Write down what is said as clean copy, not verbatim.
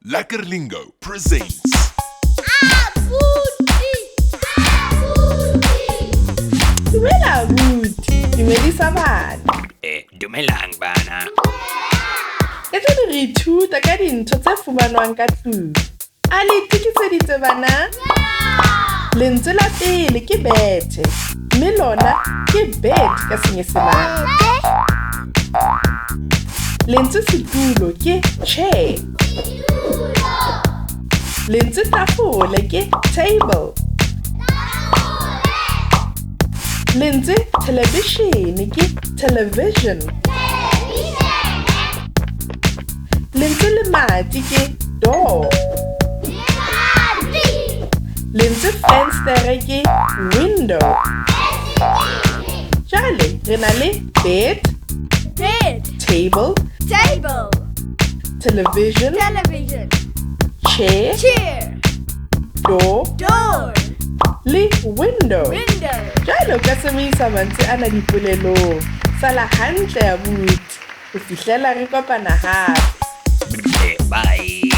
Lekker Lingo presents. Abuti! Abuti! Dumela abuti, dumedisa bana. Dumelang bana. Kajeno re ithuta ka dintho tse fumanwang ka tlung. A le itokiseditse bana? Lentswe la pele ke bethe, mme lona ke bed ka Senyesemane. Lentswe setulo ke chair. Lentswe tafole ke table. Lentswe thelebishene ke television. Lentswe lemati ke door. Lentswe fensetere ke window. Jwale re na le bed, Bed, table, table, television, television, chair, chair, door door, le window. window. Jwale o ka sebedisa mantswe ana dipolelong. Sala hantle abuti ho fihlela re kopana hape. Bye.